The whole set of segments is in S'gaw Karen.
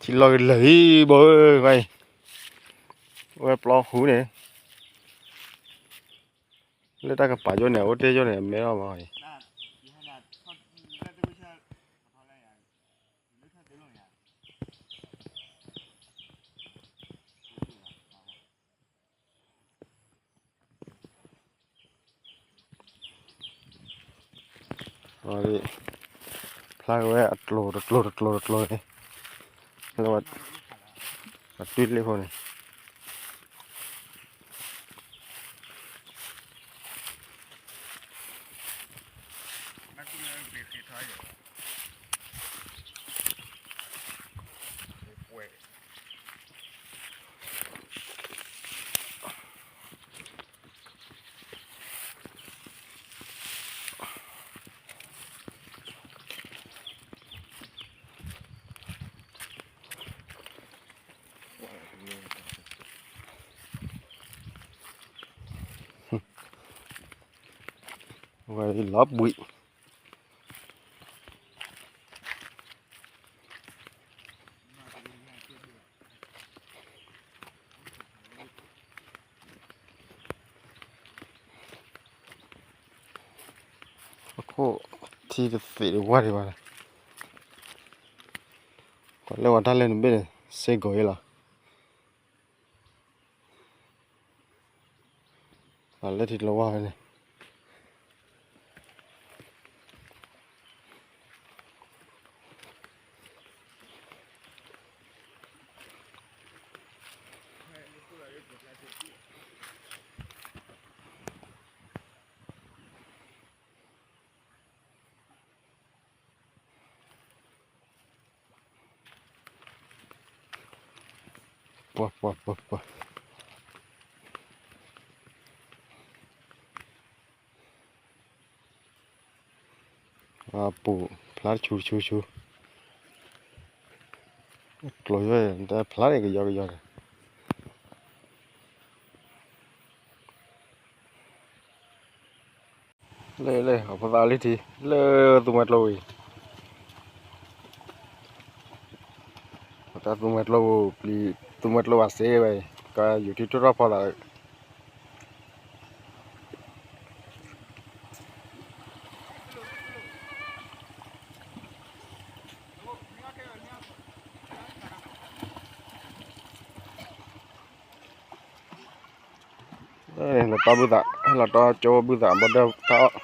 ထံလီၤကလၢာ်လံ ဘီဧၢ, ဝဲပျီဃုာ်န့ၣ်, လၢတၢ်ကပၤယိန့ၣ် အအိၣ်တ့ၢ်ယိန့ၣ် အမဲထီၣ်မးအံၤ, ဖျါက့ၤဝဲအကျိၤတကျိၤတကျိၤတကျိၤန့ၣ်, လၢအတွံၢ်လ့ၣ်ဖိန့ၣ် ဝဲလီၤဘှံး အခိၣ်ထံတသ့ၣ်တဝါဒံးဘၣ်, ကွၢ်လၢဝဲတၢ်လၢနဘ့ၣ်န့ၣ် စ့ၢ်ကီးအံၤလီၤ, လၢထံတလီၤဝါဖဲန့ၣ် ပှၤ ပှၤ ပှၤ ပှၤ အပူၤဖျါတဆူတဆူဆူ, ကျိၤယဲၢ် တဖျါန့ၣ်ကယီကယီန့ၣ် လၢ လၢ အဖိသၣ်လံထံ လၢသူမွဲကျိဝံၤ, တၢ်သူမွဲကျိပူၤ ပျံၤသူမွဲကျိဘၣ်စ့ဝဲအံၤ ကယူၤထံထိၣ်ထီၣ်ဖီလာ် လၢတီဘုသး လၢတီကၠိဘုသး ဘီဒၢတၢ်အီၣ် လဲၤတီထီၣ်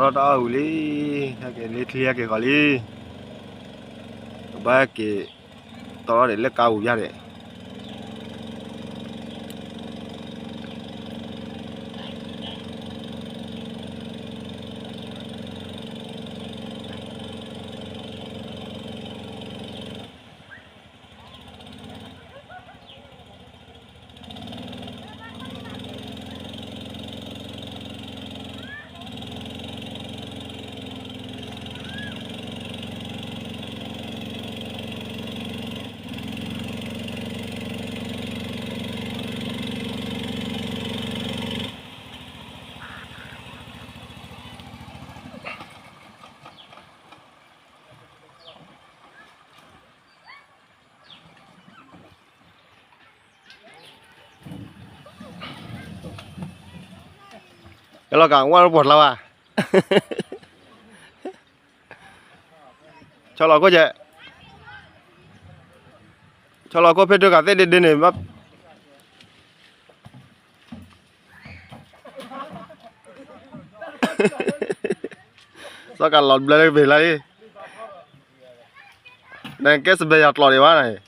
တၢ်အီၣ်ဝံၤလံ, ဟဲက့ၤလ့ချံဟဲက့ၤဃီၤလံ, ကဘၣ်က့ၤတီထီၣ်ဒံးလၢကါပူၤယါဒံး ကဲလီၤကး ဝဲလၢပှီၢ်ကျါဘၣ်, ဆီလီၤခိၣ်ကဲ, ဆီလီၤခိၣ်ဖဲဒိကးသ့ၣ်ဒ့ဒ့န့ၣ်, စီၤကးလီၤဘျၢလၢကပ့ၤလၢ်လံ, နကဲစဘဲယၤကျီၢ်ဒံးဘၣ်န့ၣ်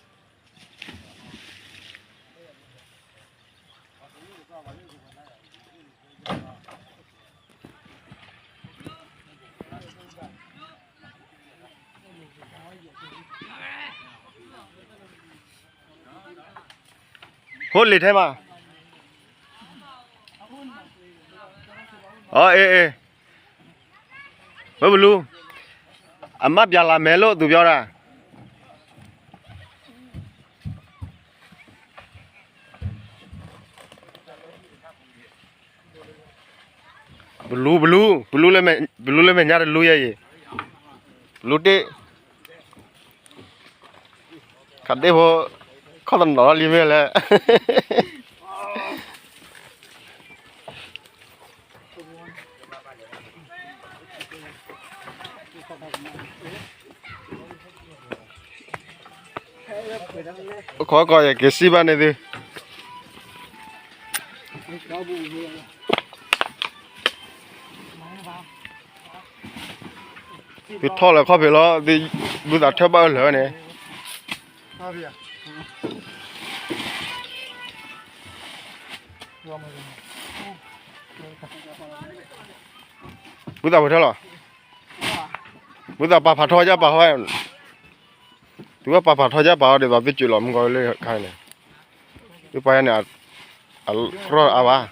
ဟိလံာ်ထဲမး, အ့ အ့ မ့ၢ်ဘလူး, အမါပျၢ်လၢ်မဲာ်လိၣ် သူပြောတာ. ပလူ ပလူ ပလူလၢမဲာ်ညါတလူယဲအံၤ, ပလူတ့ၢ်, ခးတ့ၢ်ဖိ ခီၣ်တနီၤလီၤလံမ့ၢ်လဲၣ်. အိၣ်ခိးကီး ယက့ၤစံးဘၣ်န့ၣ်သု, သုထီၣ်လၢခီၣ်ဖံးလီၤ, သုဘုသးထၢဘၣ်အၢၣ်လၢာ်ဝဲန့ၣ်. ဘုသးပှဲၤထီၣ်လီၤ, ဘုသးပာ်ဖးထီၣ်ယၢ်ပာ်ဟီ, သုဝဲပာ်ဖးထီၣ်ယၢ်ပာ်ဟီဒ်သိးသုစူးလီၤမုၢ်ကီၤလၢခါန့ၣ်, သုပာ်ယဲန့ၣ်, အရီၣ်အါဘၣ်.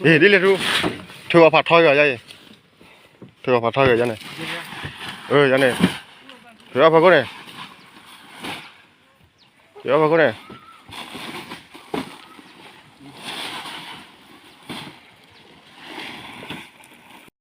အ့ ဒ်လဲၣ်ထူ, ထုးအီၤဖးထီက့ၤအီၤယါအံၤ, ထုးအီၤဖးထီက့ၤယါန့ၣ်, ယါန့ၣ်, ထုးအီၤဖးခိၣ်န့ၣ်, ထုးအီၤဖးခိၣ်န့ၣ်